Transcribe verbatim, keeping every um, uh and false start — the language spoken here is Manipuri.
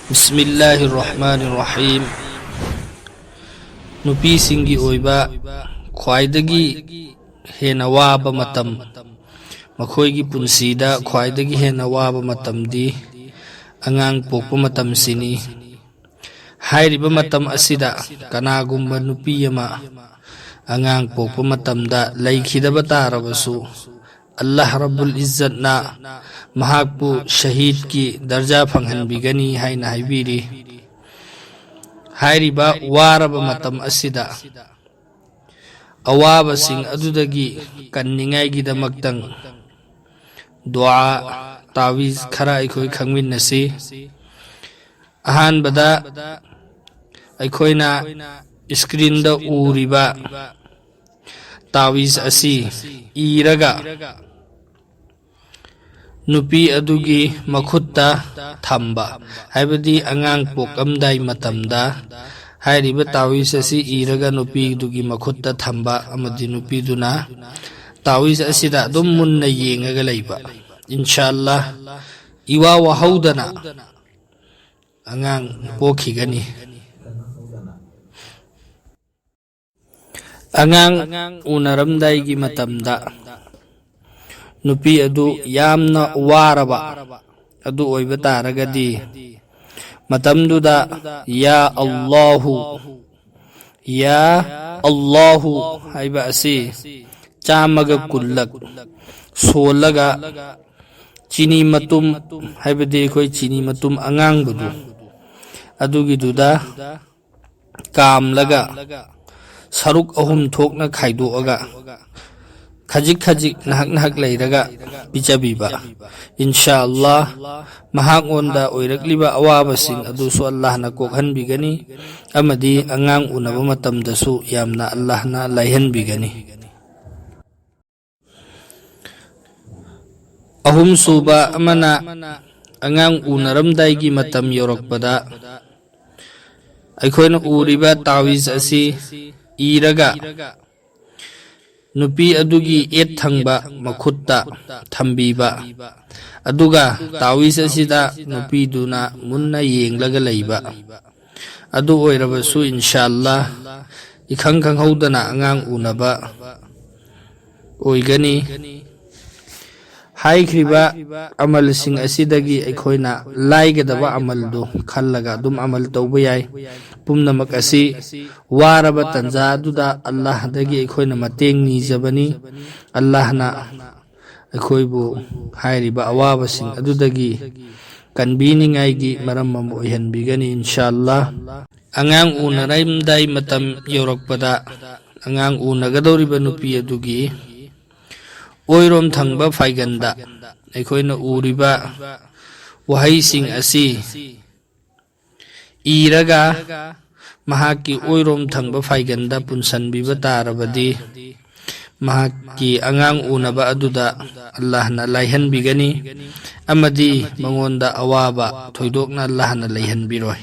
ꯕꯤꯁꯃꯤꯜꯂꯥꯍꯤꯔ ꯔꯍꯃꯥꯅꯤꯔ ꯔꯍꯤꯝ꯫ ꯅꯨꯄꯤꯁꯤꯡꯒꯤ ꯑꯣꯏꯕ ꯈ꯭ꯋꯥꯏꯗꯒꯤ ꯍꯦꯟꯅ ꯋꯥꯕ ꯃꯇꯝ, ꯃꯈꯣꯏꯒꯤ ꯄꯨꯟꯁꯤꯗ ꯈ꯭ꯋꯥꯏꯗꯒꯤ ꯍꯦꯟꯅ ꯋꯥꯕ ꯃꯇꯝꯗꯤ ꯑꯉꯥꯡ ꯄꯣꯛꯄ ꯃꯇꯝꯁꯤꯅꯤ꯫ ꯍꯥꯏꯔꯤꯕ ꯃꯇꯝ ꯑꯁꯤꯗ ꯀꯅꯥꯒꯨꯝꯕ ꯅꯨꯄꯤ ꯑꯃ ꯑꯉꯥꯡ ꯄꯣꯛꯄ ꯃꯇꯝꯗ ꯂꯩꯈꯤꯗꯕ ꯇꯥꯔꯕꯁꯨ, ꯑꯜꯂꯥꯍ ꯔꯕꯨꯜ ꯏꯖꯠꯅ ꯃꯍꯥꯛꯄꯨ ꯁꯍꯤꯗꯀꯤ ꯗꯔꯖꯥ ꯐꯪꯍꯟꯕꯤꯒꯅꯤ ꯍꯥꯏꯅ ꯍꯥꯏꯕꯤꯔꯤ꯫ ꯍꯥꯏꯔꯤꯕ ꯋꯥꯔꯕ ꯃꯇꯝ ꯑꯁꯤꯗ ꯑꯋꯥꯕꯁꯤꯡ ꯑꯗꯨꯗꯒꯤ ꯀꯟꯅꯤꯡꯉꯥꯏꯒꯤꯗꯃꯛꯇꯪ ꯗꯨꯋꯥ, ꯇꯥꯋꯤꯖ ꯈꯔ ꯑꯩꯈꯣꯏ ꯈꯪꯃꯤꯟꯅꯁꯤ꯫ ꯑꯍꯥꯟꯕꯗ ꯑꯩꯈꯣꯏꯅ ꯏꯁꯀ꯭ꯔꯤꯟꯗ ꯎꯔꯤꯕ ꯇꯥꯋꯤꯖ ꯑꯁꯤ ꯏꯔꯒ ꯅꯨꯄꯤ ꯑꯗꯨꯒꯤ ꯃꯈꯨꯠꯇ ꯊꯝꯕ, ꯍꯥꯏꯕꯗꯤ ꯑꯉꯥꯡ ꯄꯣꯛꯂꯝꯗꯥꯏ ꯃꯇꯝꯗ ꯍꯥꯏꯔꯤꯕ ꯇꯥꯋꯤꯖ ꯑꯁꯤ ꯏꯔꯒ ꯅꯨꯄꯤꯗꯨꯒꯤ ꯃꯈꯨꯠꯇ ꯊꯝꯕ ꯑꯃꯗꯤ ꯅꯨꯄꯤꯗꯨꯅ ꯇꯥꯋꯤꯖ ꯑꯁꯤꯗ ꯑꯗꯨꯝ ꯃꯨꯟꯅ ꯌꯦꯡꯉꯒ ꯂꯩꯕ꯫ ꯏꯟꯁꯥ ꯑꯜꯂꯥ, ꯏꯋꯥ ꯋꯥꯍꯧꯗꯅ ꯑꯉꯥꯡ ꯄꯣꯛꯈꯤꯒꯅꯤ꯫ ꯑꯉꯥꯡ ꯎꯅꯔꯝꯗꯥꯏꯒꯤ ꯃꯇꯝꯗ ꯅꯨꯄꯤ ꯑꯗꯨ ꯌꯥꯝꯅ ꯋꯥꯔꯕ ꯑꯗꯨ ꯑꯣꯏꯕ ꯇꯥꯔꯒꯗꯤ, ꯃꯇꯝꯗꯨꯗ "ꯌꯥ ꯑꯜꯂꯥꯍꯨ, ꯌꯥ ꯑꯜꯂꯥꯍꯨ" ꯍꯥꯏꯕ ꯑꯁꯤ ꯆꯥꯝꯃꯒ ꯀꯨꯟꯂꯛ ꯁꯣꯜꯂꯒ, ꯆꯤꯅꯤ ꯃꯇꯨꯝ, ꯍꯥꯏꯕꯗꯤ ꯑꯩꯈꯣꯏ ꯆꯤꯅꯤ ꯃꯇꯨꯝ ꯑꯉꯥꯡꯕꯗꯨ, ꯑꯗꯨꯒꯤꯗꯨꯗ ꯀꯥꯝꯂꯒ, ꯁꯔꯨꯛ ꯑꯍꯨꯝ ꯊꯣꯛꯅ ꯈꯥꯏꯗꯣꯛꯑꯒ, ꯈꯖꯤꯛ ꯈꯖꯤꯛ ꯅꯍꯛ ꯅꯍꯛ ꯂꯩꯔꯒ ꯄꯤꯖꯕꯤꯕ꯫ ꯏꯟꯁꯥ ꯑꯜꯂꯥ, ꯃꯍꯥꯛꯉꯣꯟꯗ ꯑꯣꯏꯔꯛꯂꯤꯕ ꯑꯋꯥꯕꯁꯤꯡ ꯑꯗꯨꯁꯨ ꯑꯜꯂꯥꯍꯅ ꯀꯣꯛꯍꯟꯕꯤꯒꯅꯤ ꯑꯃꯗꯤ ꯑꯉꯥꯡ ꯎꯅꯕ ꯃꯇꯝꯗꯁꯨ ꯌꯥꯝꯅ ꯑꯜꯂꯥꯍꯅ ꯂꯥꯏꯍꯟꯕꯤꯒꯅꯤ꯫ ꯑꯍꯨꯝꯁꯨꯕ ꯑꯃꯅ, ꯑꯉꯥꯡ ꯎꯅꯔꯝꯗꯥꯏꯒꯤ ꯃꯇꯝ ꯌꯧꯔꯛꯄꯗ ꯑꯩꯈꯣꯏꯅ ꯎꯔꯤꯕ ꯇꯥꯋꯤꯖ ꯑꯁꯤ ꯏꯔꯒ ꯅꯨꯄꯤ ꯑꯗꯨꯒꯤ ꯑꯦꯠ ꯊꯪꯕ ꯃꯈꯨꯠꯇ ꯊꯝꯕꯤꯕ, ꯑꯗꯨꯒ ꯇꯥꯋꯤꯁ ꯑꯁꯤꯗ ꯅꯨꯄꯤꯗꯨꯅ ꯃꯨꯟꯅ ꯌꯦꯡꯂꯒ ꯂꯩꯕ꯫ ꯑꯗꯨ ꯑꯣꯏꯔꯕꯁꯨ, ꯏꯟꯁꯥ ꯑꯜꯂꯥ, ꯏꯈꯪ ꯈꯪꯍꯧꯗꯅ ꯑꯉꯥꯡ ꯎꯅꯕ ꯑꯣꯏꯒꯅꯤ꯫ ꯍꯥꯏꯈ꯭ꯔꯤꯕ ꯑꯃꯜꯁꯤꯡ ꯑꯁꯤꯗꯒꯤ ꯑꯩꯈꯣꯏꯅ ꯂꯥꯏꯒꯗꯕ ꯑꯃꯜꯗꯨ ꯈꯜꯂꯒ ꯑꯗꯨꯝ ꯑꯃꯜ ꯇꯧꯕ ꯌꯥꯏ꯫ ꯄꯨꯝꯅꯃꯛ ꯑꯁꯤ ꯋꯥꯔꯕ ꯇꯟꯖꯥ ꯑꯗꯨꯗ ꯑꯜꯂꯥꯍꯗꯒꯤ ꯑꯩꯈꯣꯏꯅ ꯃꯇꯦꯡ ꯅꯤꯖꯕꯅꯤ꯫ ꯑꯜꯂꯥꯍꯅ ꯑꯩꯈꯣꯏꯕꯨ ꯍꯥꯏꯔꯤꯕ ꯑꯋꯥꯕꯁꯤꯡ ꯑꯗꯨꯗꯒꯤ ꯀꯟꯕꯤꯅꯤꯡꯉꯥꯏꯒꯤ ꯃꯔꯝ ꯑꯃ ꯑꯣꯏꯍꯟꯕꯤꯒꯅꯤ, ꯏꯟꯁꯥ ꯑꯜꯂꯥ꯫ ꯑꯉꯥꯡ ꯎꯅꯔꯝꯗꯥꯏ ꯃꯇꯝ ꯌꯧꯔꯛꯄꯗ, ꯑꯉꯥꯡ ꯎꯅꯒꯗꯧꯔꯤꯕ ꯅꯨꯄꯤ ꯑꯗꯨꯒꯤ ꯑꯣꯏꯔꯣꯝ ꯊꯪꯕ ꯐꯥꯏꯒꯟꯗ ꯑꯩꯈꯣꯏꯅ ꯎꯔꯤꯕ ꯋꯥꯍꯩꯁꯤꯡ ꯑꯁꯤ ꯏꯔꯒ ꯃꯍꯥꯛꯀꯤ ꯑꯣꯏꯔꯣꯝ ꯊꯪꯕ ꯐꯥꯏꯒꯟꯗ ꯄꯨꯟꯁꯤꯟꯕꯤꯕ ꯇꯥꯔꯕꯗꯤ, ꯃꯍꯥꯛꯀꯤ ꯑꯉꯥꯡ ꯎꯅꯕ ꯑꯗꯨꯗ ꯑꯜꯂꯥꯍꯅ ꯂꯥꯏꯍꯟꯕꯤꯒꯅꯤ ꯑꯃꯗꯤ ꯃꯉꯣꯟꯗ ꯑꯋꯥꯕ ꯊꯣꯏꯗꯣꯛꯅ ꯑꯜꯂꯥꯍꯅ ꯂꯩꯍꯟꯕꯤꯔꯣꯏ꯫